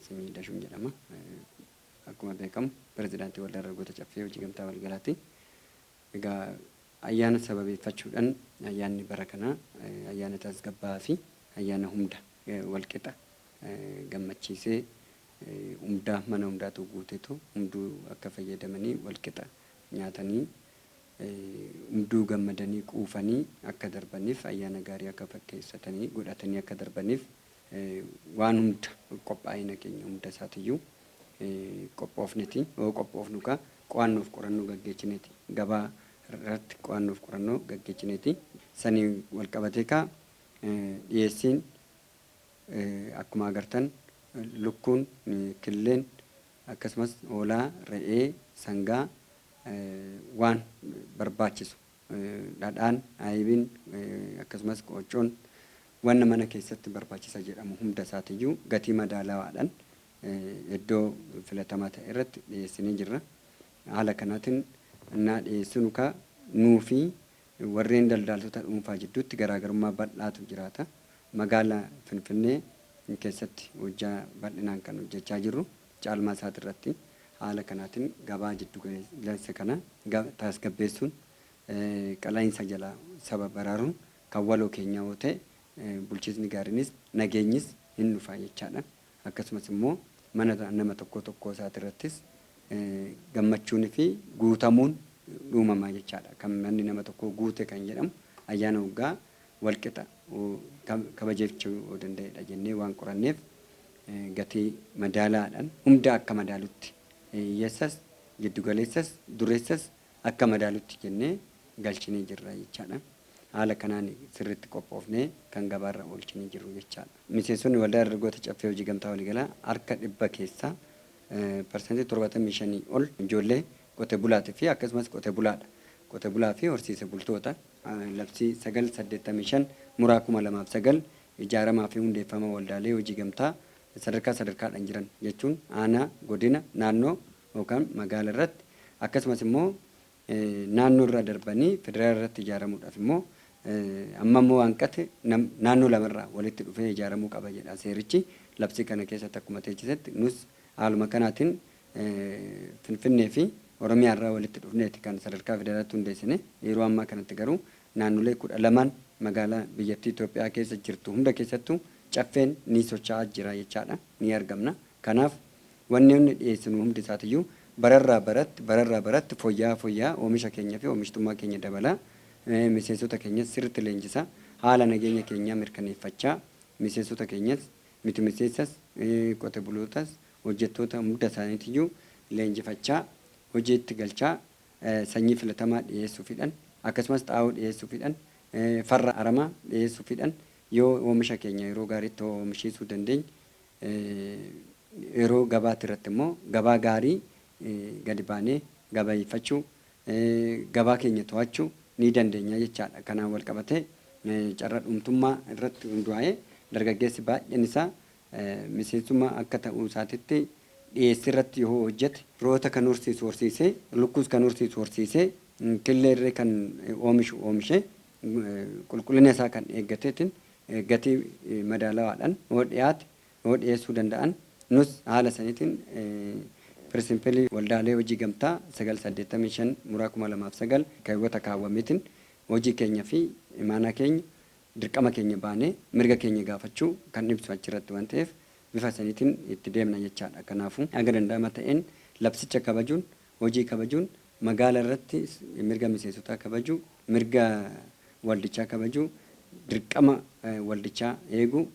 Sanyii Dashuun jedhama. Akkuma beekamu pirezidaantii Waldaa Dargaggoota Caffee Hojii Gamtaa Waliigalaati. Egaa ayyaana sababeeffachuudhaan ayyaanni bara kanaa ayyaana tasgabbaa'aa fi ayyaana hunda walqixa gammachiisee hundaa mana hundaatu guuteetu hunduu akka fayyadamanii walqixa nyaatanii hunduu gammadanii quufanii akka darbaniif, ayyaana gaarii akka fakkeessatanii godhatanii akka darbaniif, waan hunda qophaa'ina keenya hunda isaatiyyuu qophoofneti. Yoo qophoofnu kaa qo'annoof qorannoo gaggeessineeti, gabaa irratti qo'annoof qorannoo gaggeessineeti. Sanii walqabatee kaa dhiyeessiin akkuma agartan lukkuun, killeen, akkasumas hoolaa, re'ee, sangaa, waan barbaachisu dhadhaan, ayibiin, akkasumas qooccoon, wanna mana keessatti barbaachisa jedhamu hunda isaatiyyuu gatii madaalawaadhaan iddoo filatamaa ta'e irratti dhiyeessinee jirra. Haala kanaatiin innaa dhiyeessinu kaa nuu fi warreen daldaaltota dhuunfaa jidduutti garaagarummaa bal'aatu jiraata. Magaalaa Finfinnee keessatti hojjaa bal'inaan kan hojjechaa jirru caalmaa isaati irratti haala kanaatiin gabaa jiddu galeessa kana tasgabbeessuun, qala'iinsa jalaa saba baraaruun kan waloo keenyaa yoo ta'e, bulchiisni gaariinis nageenyis hin dhufa jechaadha. Akkasumas immoo mana nama tokko tokkoo isaati irrattis gammachuunii fi guutamuun uumamaa jechaadha. Kan manni nama tokkoo guute kan jedhamu ayyaana waggaa walqixa kabajachuu danda'edha jennee waan qoranneef, gatii madaalaadhaan hunda akka madaalutti, hiyyeessas, giddugaleessas, dureessas akka madaalutti jennee galchinee jirra jechaadha. Haala kanaan sirriitti qophoofnee kan gabaarra oolchinee jirru jechaadha. Miseensonni Waldaa Dargaggoota Caffee Hojii Gamtaa Waliigalaa harka 100 keessaa 75% ol ijoollee qote bulaatii fi akkasumas qote bulaadha. Qote bulaa fi horsiise bultoota. Labsii 985 muraa 2009 ijaaramaa fi hundeeffama waldaalee hojii gamtaa sadarkaa sadarkaadhaan jiran jechuun aanaa, godina, naannoo yookaan magaala irratti, akkasumas immoo naannoo irra darbanii federaala irratti ijaaramuudhaaf immoo amma immoo hanqate naannoo lamarraa walitti dhufee ijaaramuu qaba jedha seerichi. Labsii kana keessatti akkuma teechisetti nus haaluma kanaatiin Finfinnee fi Oromiyaa irraa walitti dhufneeti kan sadarkaa federaalaatti hundeessine. Yeroo ammaa kanatti garuu naannolee 12n magaalaa biyyattii Itoophiyaa keessa jirtu hunda keessattuu Caffeen ni socho'aa jira jechaadha. Ni argamna. Kanaaf wanni inni dhiyeessinu hundi isaatiyyuu bararraa baratti bararraa baratti fooyya'aa fooyya'aa oomisha keenya fi oomishtummaa keenya dabalaa, miseensota keenyas sirriitti leenjisaa, haala nageenya keenyaa mirkaneeffachaa, miseensota keenyas, miti miseensas, qote bulootas, hojjettoota hunda isaaniitiyyuu leenjifachaa, hojiitti galchaa, sanyii filatamaa dhiyeessuufiidhaan, akkasumas xaa'oo dhiyeessuufiidhaan, farra aramaa dhiyeessuufiidhaan yoo oomisha keenya yeroo gaariitti oomishiisuu dandeenye, yeroo gabaatti irratti immoo gabaa gaarii gadi baanee gabaayifachuu, gabaa keenya to'achuu ni dandeenya jechaadha. Kanaan wal qabatee carra dhumtummaa irratti hundaa'ee dargaggeessi baay'een isaa miseensummaa akka ta'uu isaatitti dhiyeessii irratti yoo hojjete, roota kan horsiisu horsiisee, lukkuus kan horsiisu horsiisee, killee irree kan oomishu oomishee, qulqullina isaa kan eeggateetiin gatii madaalawaadhaan yoo dhiyaate, yoo dhiyeessuu danda'an, nus haala saniitiin pirinsipilii waldaalee hojii gamtaa 985 muraa 2009 keewwata kaawwameetiin hojii keenya fi imaanaa keenya, dirqama keenya baanee mirga keenya gaafachuu kan ibsu achirratti waan ta'eef bifa saniitiin itti deemna jechaadha. Kanaafuu haga danda'ama ta'een labsicha kabajuun, hojii kabajuun, magaala irratti mirga miseensotaa kabajuu, mirga waldichaa kabajuu, dirqama waldichaa eeguu,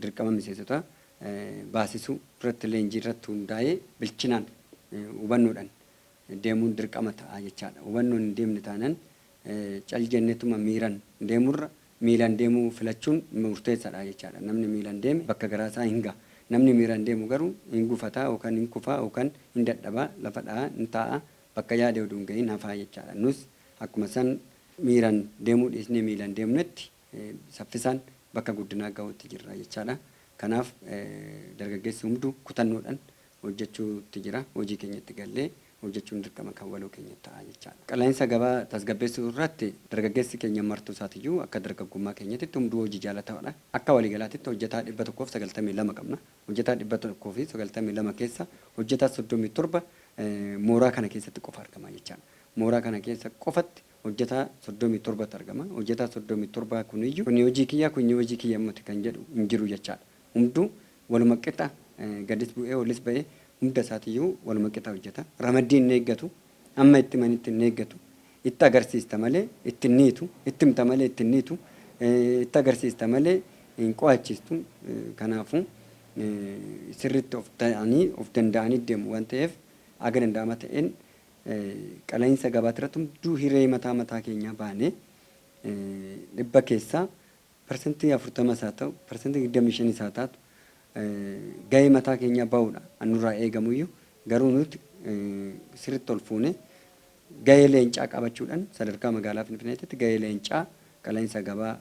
dirqama miseensotaa baasisuu irratti leenjii irratti hundaa'ee bilchinaan hubannoodhaan deemuun dirqama ta'a jechaadha. Hubannoon hin deemne taanaan cal jenneetuma miiran deemurra miilaan deemuu filachuun murteessaadha jechaadha. Namni miilaan deeme bakka garaasaa hin ga'a. Namni miiraan deemu garuu hin gufataa yookaan hin kufaa yookaan hin dadhabaa, lafa dha'aa, hin taa'aa, bakka yaade oduu hin gahin hafaa jechaadha. Nus akkuma san miiraan deemuu dhiisnee miilaan deemnetti saffisaan bakka guddinaa gahuutti jirra jechaadha. Kanaaf dargaggeessi hunduu kutannoodhaan hojjechuutti jira. Hojii keenyatti gallee hojjechuun dirqama kan waloo keenya ta'a jechaadha. Qaala'insa gabaa tasgabbeessuu irratti dargaggeessi keenya martuu isaatiyyuu akka dargaggummaa keenyatti hunduu hojii jaalataadha. Akka waliigalaatitti hojjetaa 192 qabna. Hojjetaa 192 keessa hojjetaa 37 mooraa kana keessatti qofa argama jechaadha. Mooraa kana keessa qofatti hojjetaa 37tu argama. Hojjetaa 37 kuniyyuu kuni hojii kiyya, kuni hojii kiyya miti kan jedhu hin jiru jechaadha. Hunduu waluma qixa gadis bu'ee olis ba'ee hunda isaatiyyuu waluma qixa hojjeta. Ramaddii hin eeggatu. Amma itti manitti hin eeggatu. Itti agarsiista malee itti niitu. Itti himta malee itti niitu. Itti agarsiista malee hin qo'achiistu. Kanaafuu sirriitti of ta'anii of danda'anii deemu waan ta'eef aga danda'ama ta'een qaala'insa gabaa irratti hunduu hiree mataa mataa keenyaa baanee 100 keessaa 40% isaa ta'u, 25% isaa taatu gahee mataa keenyaa bahuudha nurraa eegamuyyuu, garuu nuti sirriitti ol fuune gahee leencaa qabachuudhaan sadarkaa magaalaa Finfinneetti gahee leencaa qaala'insa gabaa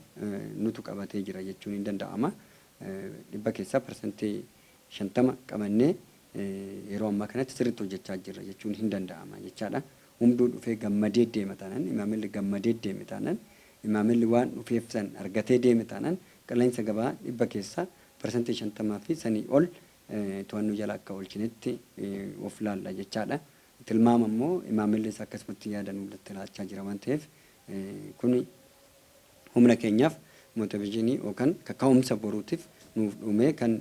nutu qabatee jira jechuun hin danda'ama. 100 keessaa 50% qabannee yeroo ammaa kanatti sirriitti hojjechaa jirra jechuun hin danda'ama jechaadha. Hunduu dhufee gammadee deema taanaan, imaamilli gammadee deeme taanaan, imaamilli waan dhufeef san argatee deeme taanaan, qaala'insa gabaa 100 keessaa 50% fi sanii ol to'annoo jala akka oolchinetti of laalla jechaadha. Tilmaama immoo imaamillis akkasumatti yaada nutti laachaa jira waan ta'eef kuni humna keenyaaf motivation yookaan kaka'umsa boruutiif nuuf dhumee kan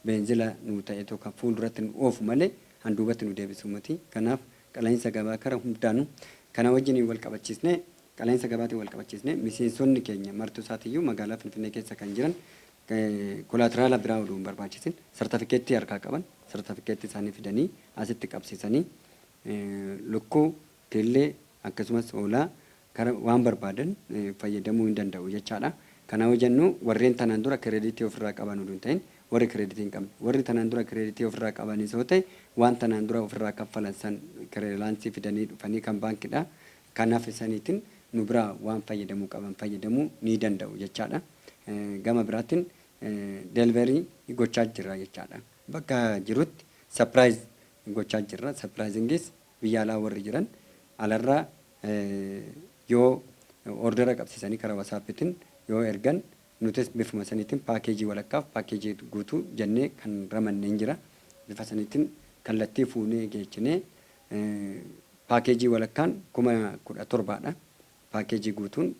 beenzila nu ta'e tokko fuulduratti nu oofu malee handuubatti nu deebisu miti. Kanaaf qaala'insa gabaa kara hundaanuu kana wajjin wal qabachiisnee, qaala'insa gabaatiin wal qabachiisnee, miseensonni keenya martuu isaatiyyuu magaalaa Finfinnee keessa kan jiran collateral biraa oduu hin barbaachisin sartifikeettii harkaa qaban sartifikeettii isaanii fidanii asitti qabsiisanii lukkuu, killee akkasumas hoolaa kara waan barbaadan fayyadamuu hin danda'u jechaadha. Kana yoo jennu warreen tanaan dura kireeditii ofirraa qaban oduu hin ta'in warri kireeditii hin qabne, warri tanaan dura kireeditii ofirraa qabanis yoo ta'e waan tanaan dura ofirraa kaffalan san clearance fidanii dhufanii kan baankiidha. Kanaaf saniitiin nu biraa waan fayyadamuu qaban fayyadamuu ni danda'u jechaadha. Gama biraatiin delivery gochaa jirra jechaadha. Bakka jirutti surprise gochaa jirra. Surprisingis biyya alaa warri jiran alarraa yoo order qabsiisanii karaa WhatsAppiitiin yoo ergan, nutis bifuma saniitiin paakeejii walakkaaf paakeejii guutuu jennee kan ramanneen jira. Bifa saniitiin kallattii fuunee geechinee paakeejii walakkaan 17,000dha. Paakeejii guutuun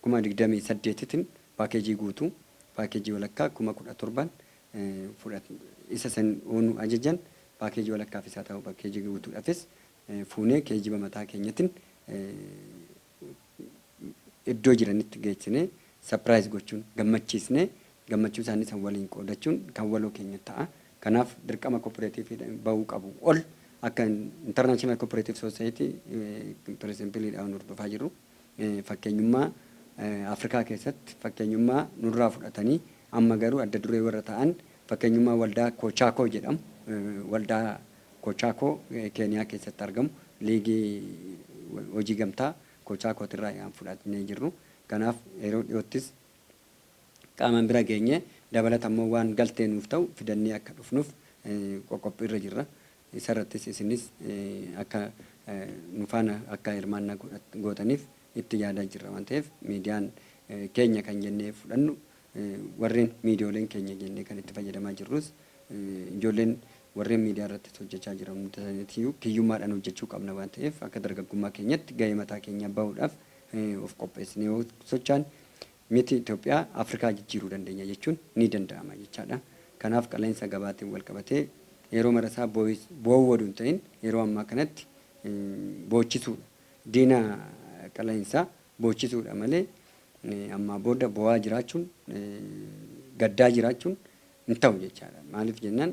28,000tiin paakeejii guutuu, paakeejii walakkaa 17,000n isa san nu ajajan paakeejii walakkaaf isaa ta'u paakeejii guutuudhaafis fuunee geejjiba mataa keenyatiin iddoo jiranitti geessinee surprise gochuun, gammachiisnee gammachuu isaanii san waliin qoodachuun kan waloo keenya ta'a. Kanaaf dirqama kooperaatiivii bahuu qabu ol akka International Cooperative Society principleiidhaan hordofaa jirru fakkeenyummaa Afrikaa keessatti fakkeenyummaa nurraa fudhatanii amma garuu adda duree warra ta'an fakkeenyummaa waldaa Kochaakoo jedhamu, waldaa Kochaakoo Keeniyaa keessatti argamu, liigii hojii gamtaa Kochaakootirraa yaan fudhatnee jirru. Kanaaf yeroo dhiyoottis qaamaan bira geenye dabalata immoo waan galtee nuuf ta'u fidannee akka dhufnuuf qoqophiirra jirra. Isarrattis isinis akka nu faana akka hirmaannaa gootaniif itti yaadaa jirra waan ta'eef, miidiyaan keenya kan jennee fudhannu, warreen miidiyooleen keenya jennee kan itti fayyadamaa jirrus, ijoolleen warreen miidiyaa irratti hojjechaa jiran hunda isaaniitiyyuu kiyyummaadhaan hojjechuu qabna waan ta'eef, akka dargaggummaa keenyatti gahee mataa keenyaa bahuudhaaf of qopheessinee yoo socho'an miti Itoophiyaa, Afrikaa jijjiiruu dandeenya jechuun ni danda'ama jechaadha. Kanaaf qaala'insa gabaatiin wal qabatee yeroo marasaa boo'uu oduu hin ta'in yeroo ammaa kanatti boochisuudha. Diina qaala'insaa boochisuudha malee ammaa booda bo'aa jiraachuun, gaddaa jiraachuun hin ta'u jechaadha. Maaliif jennaan,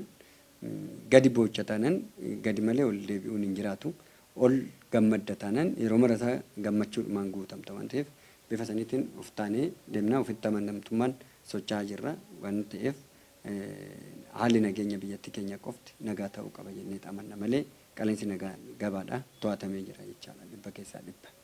gadi boocha taanaan gadi malee ol deebi'uun hin jiraatu. Ol gammadda taanaan yeroo marasaa gammachuudhumaan guutamta waan ta'eef, bifa saniitiin of taanee deemnaa ofitti amanamtummaan socho'aa jirra waan ta'eef, haalli nageenya biyyattii keenya qofti nagaa ta'uu qaba jennee amanna malee qaala'insi nagaa gabaadha to'atamee jira jechaadha 100%.